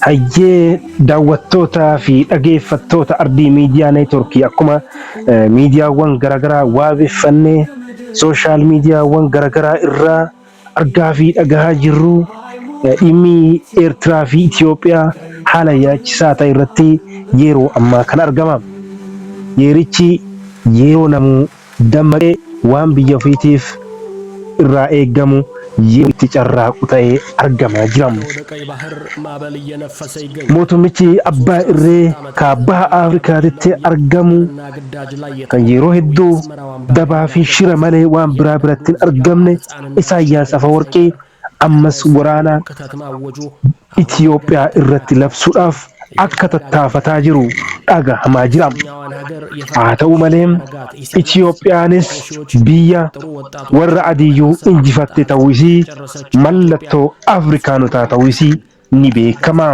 Hayyee daawwattootaa fi dhageeffattoota Ardii Miidiyaa Neetworkii akkuma miidiyaawwan garaagaraa waabeffannee sooshaal miidiyaawwan garaagaraa irraa argaa fi dhagahaa jirru dhimmi Eertiraa fi Itoophiyaa haala yaachisaa ta'e irratti yeroo ammaa kana argama. Yeerichi yeroo namuu dammaqee waan biyya ofiitiif irraa eeggamu yeroo itti carraaqu ta'ee argamaa jira. Mootummichi abbaa irree ka baha Afrikaatitti argamu kan yeroo hedduu dabaa fi shira malee waan biraa biratti hin argamne Isaayyaas Afawarqii ammas waraana Itiyoophiyaa irratti labsuudhaaf akka tattaafataa jiru dhagahamaa jira. Haa ta'u malee Itiyoophiyaanis biyya warra adiiyyuu injifatte ta'uu isii mallattoo Afrikaanotaa ta'uu isii ni beekama.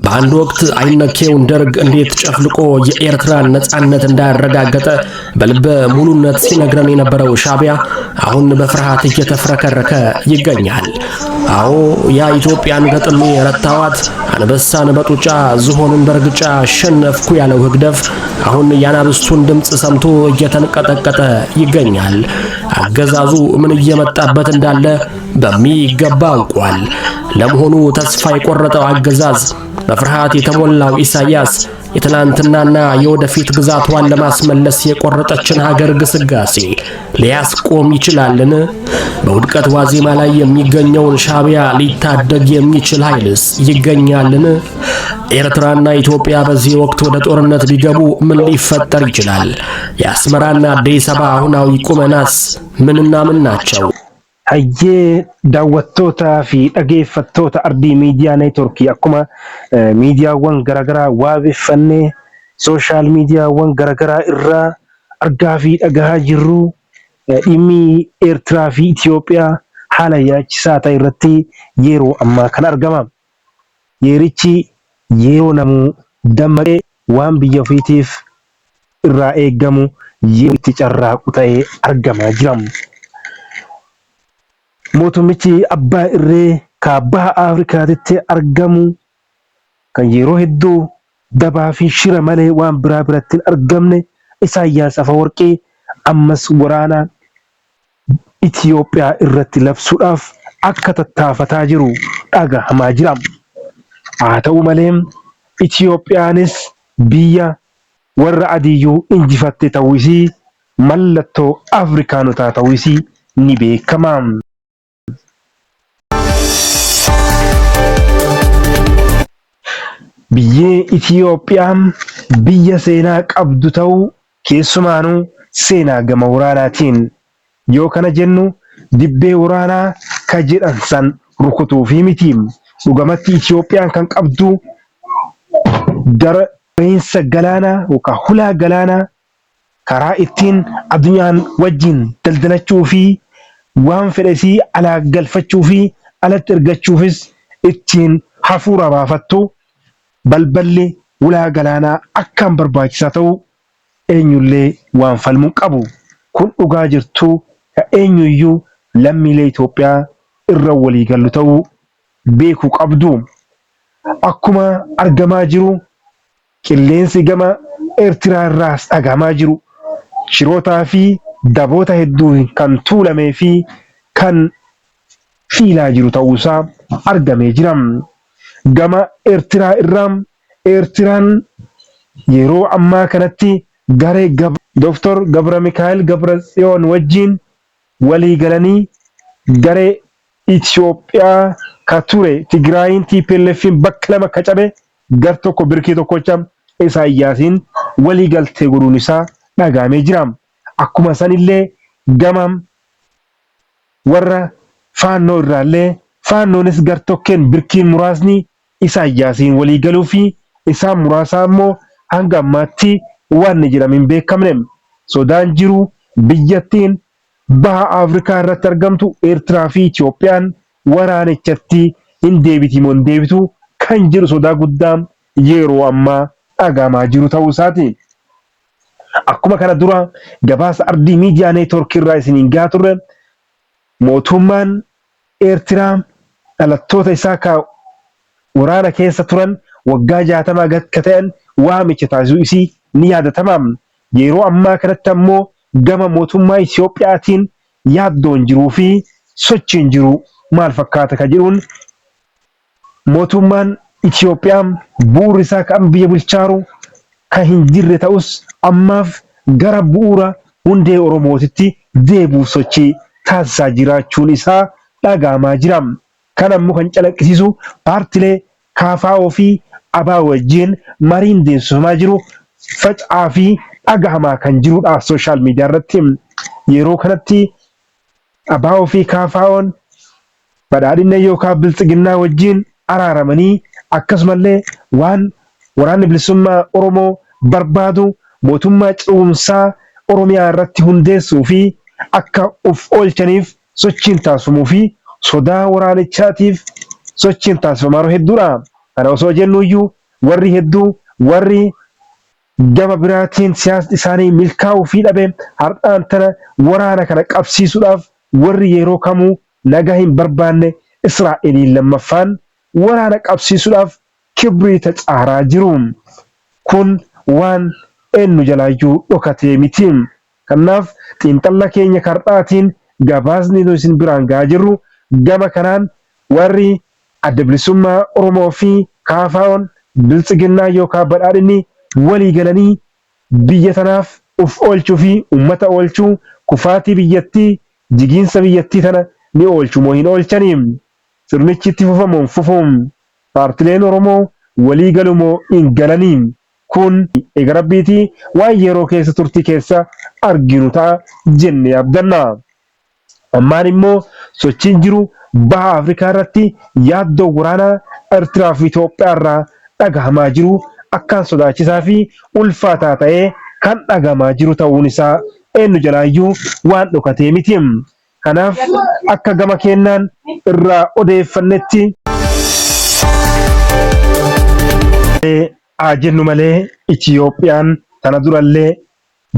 በአንድ ወቅት አይነኬውን ደርግ እንዴት ጨፍልቆ የኤርትራን ነጻነት እንዳረጋገጠ በልበ ሙሉነት ሲነግረን የነበረው ሻዕቢያ አሁን በፍርሃት እየተፍረከረከ ይገኛል። አዎ ያ ኢትዮጵያን ገጥሜ ረታዋት፣ አንበሳን በጡጫ ዝሆንን በርግጫ አሸነፍኩ ያለው ህግደፍ አሁን የአናብስቱን ድምፅ ሰምቶ እየተንቀጠቀጠ ይገኛል። አገዛዙ ምን እየመጣበት እንዳለ በሚገባ አውቋል። ለመሆኑ ተስፋ የቆረጠው አገዛዝ በፍርሃት የተሞላው ኢሳያስ የትናንትናና የወደፊት ግዛቷን ለማስመለስ የቆረጠችን ሀገር ግስጋሴ ሊያስቆም ይችላልን? በውድቀት ዋዜማ ላይ የሚገኘውን ሻዕቢያ ሊታደግ የሚችል ኃይልስ ይገኛልን? ኤርትራና ኢትዮጵያ በዚህ ወቅት ወደ ጦርነት ቢገቡ ምን ሊፈጠር ይችላል? የአስመራና አዲስ አበባ አሁናዊ ቁመናስ ምንና ምን ናቸው? Hayyee daawwattootaa fi dhageeffattoota Ardii Miidiyaa Neetworkii akkuma miidiyaawwan garaagaraa waabeffannee sooshaal miidiyaawwan garaagaraa irraa argaa fi dhagahaa jirru dhimmi Eertiraa fi Itoophiyaa haala yaachisaa ta'e irratti yeroo ammaa kana argama. Yeerichi yeroo namuu dammaqee waan biyya ofiitiif irraa eeggamu yeroo itti carraaqu ta'ee argamaa jira. Mootummichi abbaa irree ka baha Afrikaatitti argamu kan yeroo hedduu dabaa fi shira malee waan biraa biratti hin argamne Isaayyaas Afawarqii ammas waraana Itiyoophiyaa irratti labsuudhaaf akka tattaafataa jiru dhagahamaa jira. Haa ta'u malee Itiyoophiyaanis biyya warra adiiyyuu injifatte ta'uu isii mallattoo Afrikaanotaa ta'uu isii ni beekama. Biyyee Itiyoophiyaa biyya seenaa qabdu ta'uu keessumaanuu seenaa gama waraanaatiin yoo kana jennu dibbee waraanaa ka jedhan san rukutuufii miti. Dhugamatti Itiyoophiyaan kan qabdu gara bahiinsa galaanaa yookaan hulaa galaanaa karaa ittiin addunyaan wajjin daldalachuu fi waan fedhe isii alaa galfachuu fi alatti ergachuufis ittiin hafuura baafattu balballi hulaa galaanaa akkaan barbaachisaa ta'uu eenyullee waan falmu hin qabu. Kun dhugaa jirtu ka eenyuyyuu lammiilee Itoophiyaa irra walii galu ta'uu beekuu qabdu. Akkuma argamaa jiru qilleensi gama Eertiraa irraas dhagahamaa jiru shirootaa fi daboota hedduun kan tuulamee fi kan fiilaa jiru ta'uusaa argamee jira. Gama Eertiraa irraa Eertiraan yeroo ammaa kanatti garee Dr. Gabra Mikaa'el Gabra Tsiyoon wajjin walii galanii garee Itoophiyaa ka ture Tigraayiin TPLF'n bakka lama ka cabe gar tokko birkii tokkocha Isaayyaasiin walii galtee godhuun isaa dhagahamee jira. Akkuma sanillee gama warra Faannoo irraallee Faannoonis gar tokkeen birkiin muraasni Isaayyaasiin walii galuu fi isaan muraasaa immoo hanga ammaatti wanni jedhame hin beekamne. Sodaan jiru biyyattiin Baha Afrikaa irratti argamtu Eertiraa fi Itoophiyaan waraanichatti hin deebiti moo hin deebitu kan jedhu sodaa guddaa yeroo ammaa dhagahamaa jiru ta'uu isaati. Akkuma kana dura gabaasa Ardii Miidiyaa Neetwoorkii irraa isiniin gahaa turre mootummaan Eertiraa dhalattoota isaa ka waraana keessa turan waggaa 60 gad ka ta'an waamicha taasisuu isii ni yaadatama. Yeroo ammaa kanatti ammoo gama mootummaa Itiyoophiyaatiin yaaddoon jiruu fi sochiin jiru maal fakkaata ka jedhuun mootummaan Itiyoophiyaa bu'uurri isaa kan biyya bulchaaru kan hin jirre ta'us ammaaf gara bu'uura hundee Oromootitti deebi'uuf sochii taasisaa jiraachuun isaa dhaga'amaa jira. Kana ammoo kan calaqqisiisu paartilee KFO fi abo wajjin mariin deemsifamaa jiru faca'aa fi dhagahamaa kan jirudha social media irratti. Yeroo kanatti abo fi KFOn Badhaadhinna yookaa Biltsiginnaa wajjin araaramanii akkasumallee waan Waraanni Bilisummaa Oromoo barbaadu mootummaa ce'umsaa Oromiyaa irratti hundeessuu fi akka uf oolchaniif sochiin taasifamuu fi sodaa waraanichaatiif sochiin taasifamaaru hedduudha. Kana osoo jennuuyyuu warri hedduu warri gama biraatiin siyaasni isaanii milkaa'uufii dhabe har'aan tana waraana kana qabsiisuudhaaf warri yeroo kamuu nagaa hin barbaanne Israa'eliin lammaffaan waraana qabsiisuudhaaf kibriita caaraa jiru. Kun waan eennu jalaayyuu dhokatee miti. Kannaaf xiinxalla keenya kardhaatiin gabaasni nu isin biraan gahaa jirru gama kanaan warri Adda Bilisummaa Oromoo fi KFOn Biltsiginnaa yookaa Badhaadhinni walii galanii biyya tanaaf uf oolchuu fi ummata oolchuu, kufaatii biyyattii, jigiinsa biyyattii tana ni oolchu moo hin oolchani? Sirnichi itti fufa moo hin fufu? Paartileen Oromoo walii galu moo hin galani? Kun eega Rabbiitii waan yeroo keessa turtii keessa arginu ta'a jennee abdanna. Ammaan immoo sochiin jiru Baha Afrikaa irratti yaaddoo waraanaa Ertiraa fi Itoophiyaa irraa dhagahamaa jiru akkaan sodaachisaa fi ulfaataa ta'ee kan dhagahamaa jiru ta'uun isaa eennu jalaayyuu waan dhokatee miti. Kanaaf akka gama keennaan irraa odeeffannetti, haa jennu malee Itiyoophiyaan tana durallee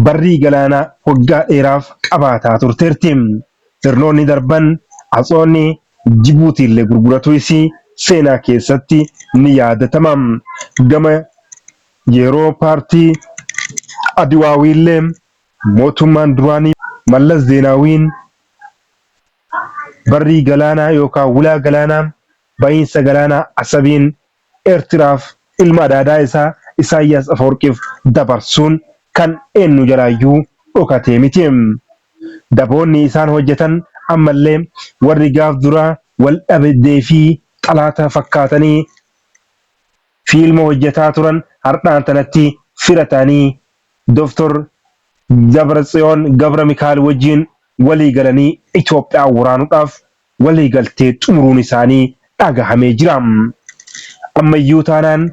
barrii galaanaa waggaa dheeraaf qabaataa turteerti. Sirnoonni darban Atsoonni Jibuutiillee gurguratuu isii seenaa keessatti ni yaadatama. Gama yeroo paartii Adiwaawiillee mootummaan duraanii Mallas Zeenaawiin barrii galaanaa yookaan hulaa galaanaa bahiinsa galaanaa Asabiin Eertiraaf ilma adaadaa isaa Isaayyaas Afawarqiif dabarsuun kan eennu jalaayyuu dhokatee miti. Daboonni isaan hojjetan ammallee warri gaaf duraa wal dhabdee fi xalaata fakkaatanii fiilma hojjetaa turan hardhaan tanatti fira ta'anii Doftor Dabratsiyoon Gabra Mikaa'el wajjiin walii galanii Itoophiyaa waraanuudhaaf walii galtee xumuruun isaanii dhagahamee jira. Ammayyuu taanaan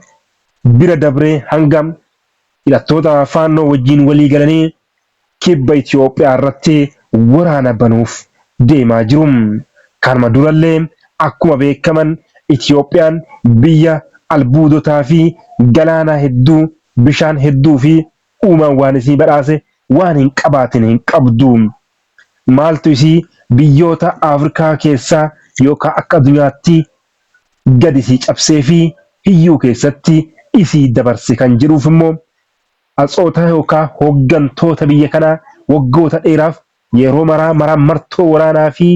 bira dabree hanga hidhattoota Faannoo wajjiin walii galanii Kibba Itoophiyaa irratti waraana banuuf deemaa jiru. Kanuma durallee akkuma beekaman Itoophiyaan biyya albuudotaa fi galaana hedduu, bishaan hedduu fi uumaan waan isii badhaase waan hin qabaatin hin qabdu. Maaltu isii biyyoota Afrikaa keessaa yookaa akka addunyaatti gad isii cabsee fi hiyyuu keessatti isii dabarse kan jedhuuf immoo atsoota yookaa hooggantoota biyya kanaa waggoota dheeraaf yeroo maraa maraammartoo waraanaa fi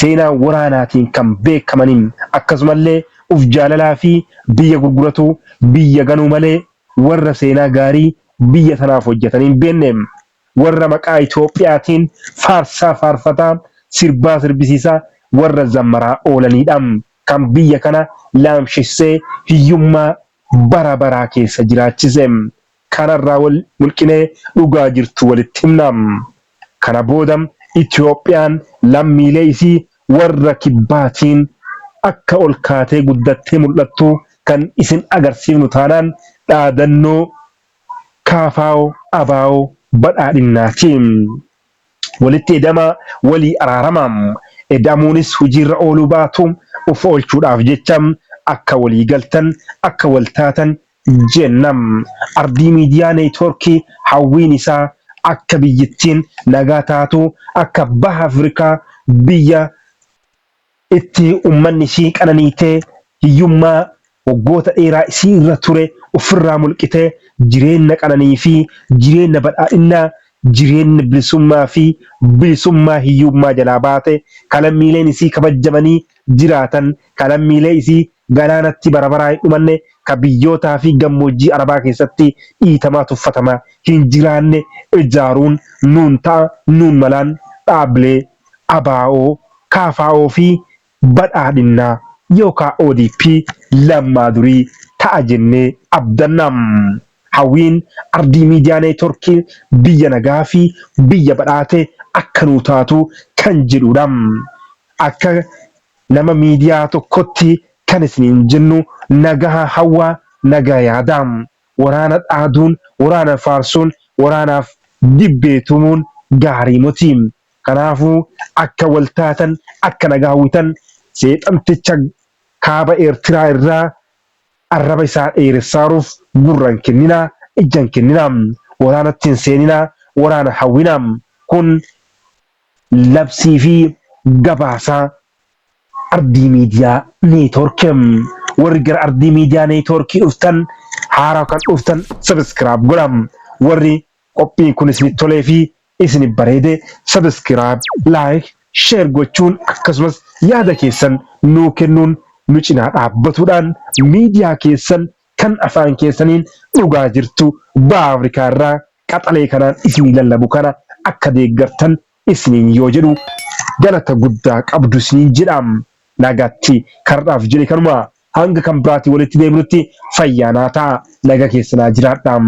seenaa waraanaatiin kan beekamaniin akkasumallee uf jaalalaa fi biyya gurguratuu biyya ganuu malee warra seenaa gaarii biyya tanaaf hojjatanii hin beenne. Warra maqaa Itoophiyaatiin faarsaa faarfataa, sirbaa sirbisiisaa warra zammaraa oolaniidha. Kan biyya kana laamshessee hiyyummaa bara baraa keessa jiraachise. Kanarraa wal mulqinee dhugaa jirtu walitti himna. Kana booda Itoophiyaan lammiilee isii warra kibbaatiin akka ol kaatee guddattee mul'attu kan isin agarsiifnu taanaan dhaadannoo KFO ABO Badhaadhinnaati. Walitti edamaa, walii araaramaa. Eda'amuunis hujiirra ooluu baatu uf oolchuudhaaf jecha akka walii galtan, akka wal taatan jenna. Ardii Miidiyaa Neetwoorkii hawwiin isaa akka biyyittiin nagaa taatu, akka Baha Afrikaa biyya itti ummanni ishii qananiitee hiyyummaa waggoota dheeraa isii irra ture uffirraa mulqitee jireenna qananii fi jireenna badhaadhinnaa, jireenna bilisummaa fi bilisummaa hiyyummaa jalaa baate, ka lammiileen isii kabajjamanii jiraatan, ka lammiilee isii galaanatti bara baraa hin dhumanne, ka biyyootaa fi gammoojjii Arabaa keessatti dhiitamaa tuffatamaa hin jiraanne ijaaruun nuun ta'a, nuun malaan dhaabbilee ABO, KFO fi Badhaadhinnaa yookaa ODP Lammaa Durii ta'a jennee abdanna. Hawwiin Ardii Miidiyaa Neetworkii biyya nagaa fi biyya badhaate akka nuu taatu kan jedhuudha. Akka nama miidiyaa tokkotti kan isiniin jennu nagaha hawwaa, nagaa yaadaa. Waraana dhaaduun, waraana faarsuun, waraanaaf dibbee tumuun gaarii moti. Kanaafuu akka wal taatan, akka nagaa hawwitan seexanticha kaaba Eertiraa irraa arraba isaa dheeressaaruuf gurra hin kenninaa, ija hin kenninaa. Waraanatti hin seeninaa, waraana hawwinaa. Kun labsii fi gabaasa Ardii Miidiyaa Neetwoork. Warri gara Ardii Miidiyaa Neetwoorkii dhuftan haaraa kan dhuftan subscribe godhaa. Warri qophiin kun isinitti tolee fi isinif bareede subscribe, like, share gochuun akkasumas yaada keessan nuu kennuun nu cinaa dhaabbatuudhaan miidiyaa keessan kan afaan keessaniin dhugaa jirtu baha Afrikaa irraa qaxalee kanaan isinii lallabu kana akka deeggartan isiniin yoo jedhu galata guddaa qabdu isiniin jedha. Nagaatti kar'aaf jedhe kanuma hanga kan biraatiin walitti deebinutti fayyaa naa ta'a naga keessa naa jiraadha.